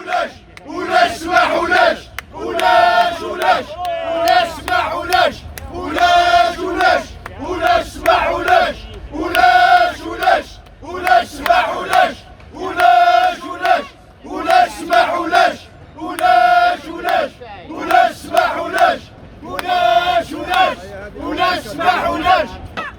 ولاش ولاش سمح ولاش ولاش ولاش ولاش سمح ولاش ولاش ولاش ولاش سمح ولاش ولاش ولاش ولاش سمح ولاش ولاش ولاش ولاش سمح ولاش ولاش ولاش ولاش سمح ولاش ولاش ولاش ولاش سمح ولاش.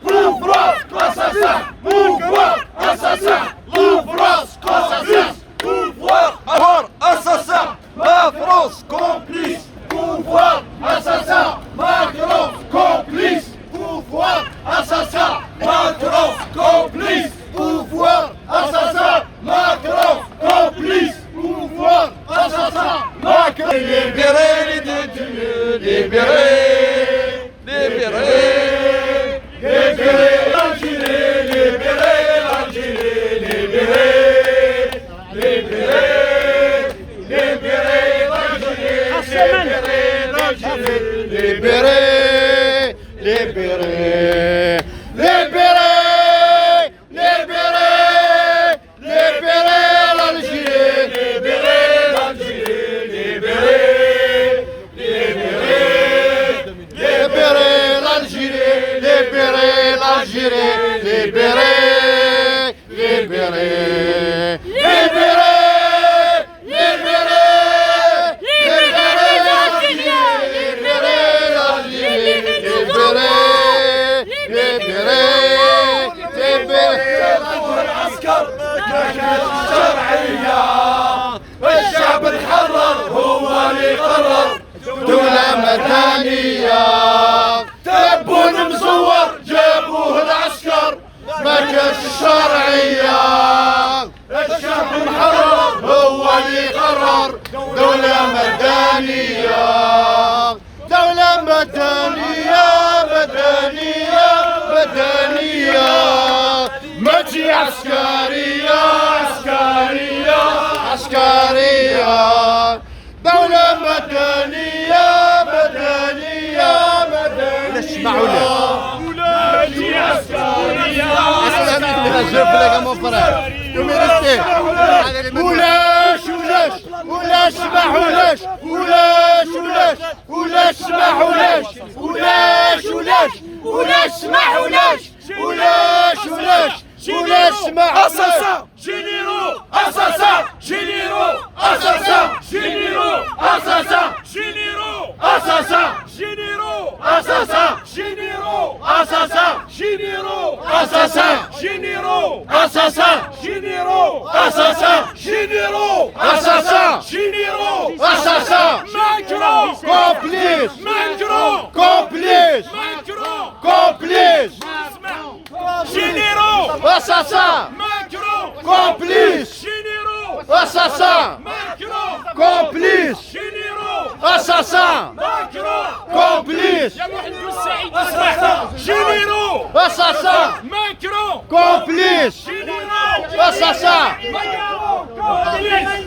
Pouvoir assassin, pouvoir assassin, la France assassin, pouvoir assassin, la France complice, pouvoir assassin, Macron complice, pouvoir assassin, Macron complice, pouvoir assassin, Macron complice, pouvoir assassin, Macron. Libérez les détenus, libérez, libérez, libérez l'Algérie, libérez l'Algérie, libérez, libérez, libérez l'Algérie, libérez l'Algérie, libérez, libérez, libérez, libérez, libérez l'Algérie, libérez l'Algérie, libérez, libérez, libérez l'Algérie, libérez l'Algérie, libérez, libérez, libérez, libérez, Libérez l'Algérie. Libérez l'Algérie, libérez, libérez, libérez. العسكر ما الشرعية الشعب تحرر هو اللي قرر دولة مدنية تبون مزور جابوه العسكر ما كاش الشرعية الشعب محرر هو اللي قرر دولة مدنية دولة مدنية مدنية مدنية ماشي عسكرية عسكرية عسكرية دولة مدنية مدنية مدنية ماشي عسكرية. Je blague, mon frère. ولاش ولاش ولاش سمح ولاش ولاش ولاش ولاش سمح ولاش ولاش ولاش ولاش سمح ولاش ولاش ولاش ولاش سمح. Assassin. Généraux. Assassin. Généraux. Assassin. Généraux. Assassin. Généraux. Assassin. Généraux. Assassin. Généraux. Assassin. Généraux. Assassin. Généraux. Assassin. Généraux. Assassin. Généraux. Assassin. Généraux. Assassin. Macron. Complice. Macron. Complice. Macron. Complice. Généraux. Assassin. Macron. Complice. Généraux. Assassin. Macron. Complice. Généraux. Assassin. Macron. Complice. يا محمد السعيد اسمع généraux. Assassin. Macron. Complice. Généraux. Assassin. Macron complice.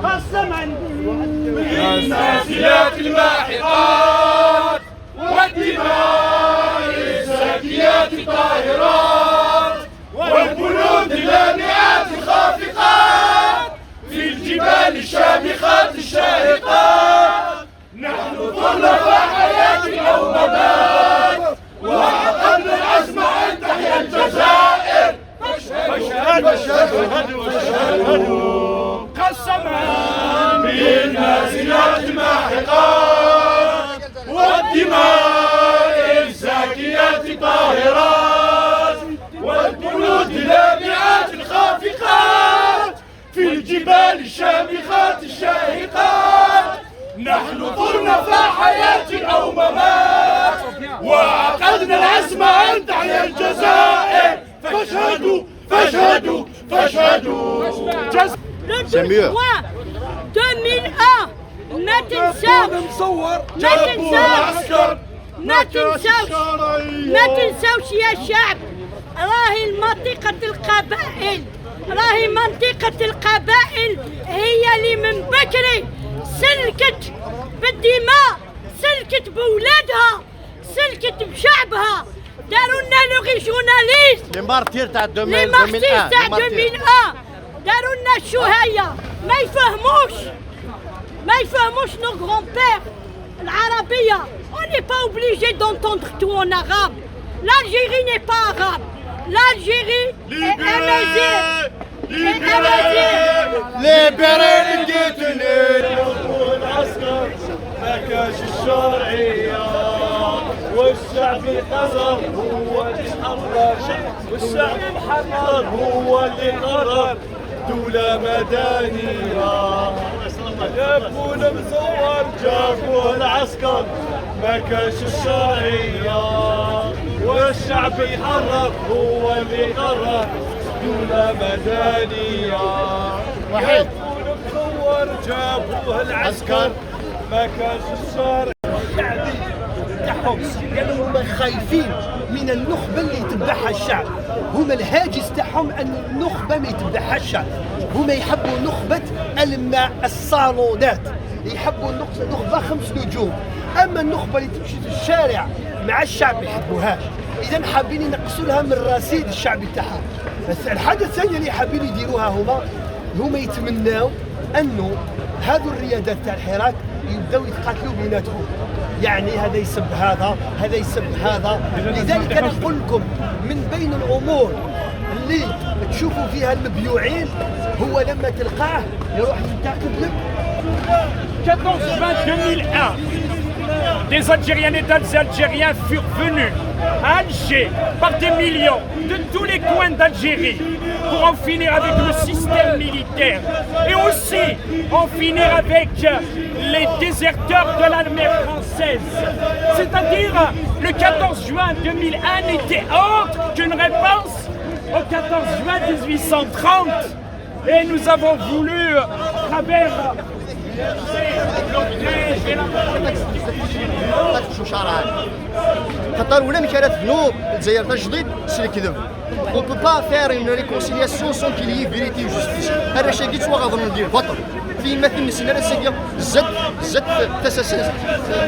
قسما النازيات الماحقات والدماء الزاكيات الطاهرات والجنود اللامعات الخافقات في الجبال الشامخات الشاهقات نحن ثرنا حياة أو ممات وعقدنا العزم أن تحيا الجزائر فاشهدوا فاشهدوا فاشهدوا قسما بالنازلات الماحقات والدماء الزاكيات الطاهرات والجنود اللامعات الخافقات في الجبال الشامخات الشاهقات نحن ثرنا فحياة أو ممات وعقدنا العزم أن تحيا الجزائر فاشهدوا فاشهدوا فاشهدوا. Le C'est 12 mieux. juin 2001 ما تنساوش مصور ما جابوه تنساوش. العسكر ما تنساوش ما تنساوش يا شعب راهي منطقة القبائل راهي منطقة القبائل هي اللي من بكري سلكت بالدماء سلكت بولادها سلكت بشعبها داروا لنا le régionalisme. Les martyrs تاع les martyrs 2001. تاع 2001. داروا لنا الشوهية. ما يفهموش، ما يفهموش nos grands-pères العربية. On n'est pas obligé d'entendre tout en arabe. L'Algérie n'est pas arabe. L'Algérie est amazigh. Est amazigh. Libérez les détenus. العسكر ما كاش الشرعية، والشعب قرر هو اللي حرر، والشعب محرر هو اللي قرر دولة مدنية. جابوا المزور، جابوا العسكر، ما كاش الشرعية، والشعب يحرر هو اللي قرر دولة مدنية. وحيد. جابوا المزور، جابوه العسكر، ما كاش الشرع الشعبي تاعهم، لانهم هما خايفين من النخبه اللي يتبعها الشعب. هما الهاجس تاعهم ان النخبه ما يتبعها الشعب. هما يحبوا نخبه الماء الصالونات، يحبوا نخبه 5 نجوم، اما النخبه اللي تمشي في الشارع مع الشعب ما يحبوهاش. اذا حابين ينقصوا لها من الرصيد الشعبي تاعها. بس الحاجه الثانيه اللي حابين يديروها هما يتمناو انه هذو الريادات تاع الحراك يبداو يتقاتلوا بيناتهم، يعني هذا يسب هذا، هذا يسب هذا. لذلك انا نقول لكم من بين الامور اللي تشوفوا فيها المبيوعين هو لما تلقاه يروح ينتقد لك. 14 juin 2001, des Algériennes et des Algériens furent venus à Alger par des millions de tous les coins d'Algérie pour en finir avec le système militaire et aussi en finir avec les déserteurs de l'armée française. C'est-à-dire, le 14 juin 2001 n'était autre qu'une réponse au 14 juin 1830. Et nous avons voulu, à travers l'objet et la شو شعرها خاطر ولا مش عارف ذنوب الجزائر تجديد c'est الكذب. On peut pas faire une réconciliation sans qu'il y ait vérité et justice. هذا الشيء كي تسوى غادي ندير بطل في مثل نسينا راه ساكي زد زد تساس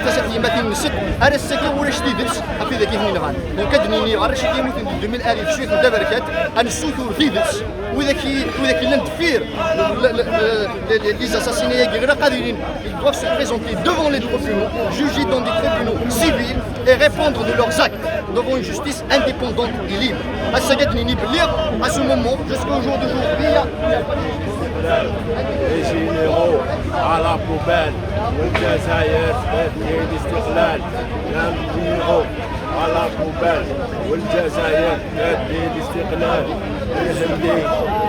تساس في مثل نسيت هذا الساكي ولا شتيدت في ذاك كيف نغان donc كدنيني غير شي كيموت 2000 الف شويه دا بركات انا السوتور تيدت وذاك اللي ندفير les assassinés غير قادرين, ils doivent se présenter devant les tribunaux, jugés dans des tribunaux civils et répondre de leurs actes devant une justice indépendante et libre. À ce moment, jusqu'au jour d'aujourd'hui, il n'y a pas de justice. Les généraux à la poubelle, والجزائر تدي الاستقلال. Les généraux à la poubelle، والجزائر تدي الاستقلال. الهندي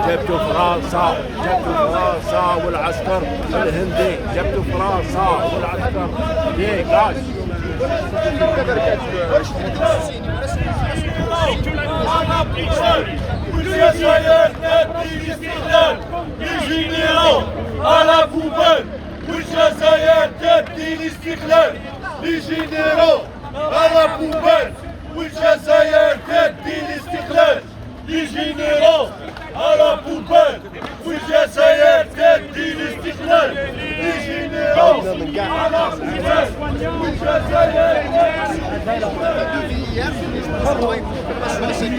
جابتو فرنسا، جابتو فرنسا والعسكر. الهندي جابتو فرنسا والعسكر، dégage. والجزائر تدي الاستقلال. Les généraux à la poubelle، والجزائر تدي الاستقلال. Les généraux à la poubelle، والجزائر تدي الاستقلال. Les généraux à la poubelle، والجزائر تدي الاستقلال. Les généraux à la poubelle، والجزائر Devis hier, je pense qu'on une confirmation à cette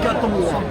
4 mois.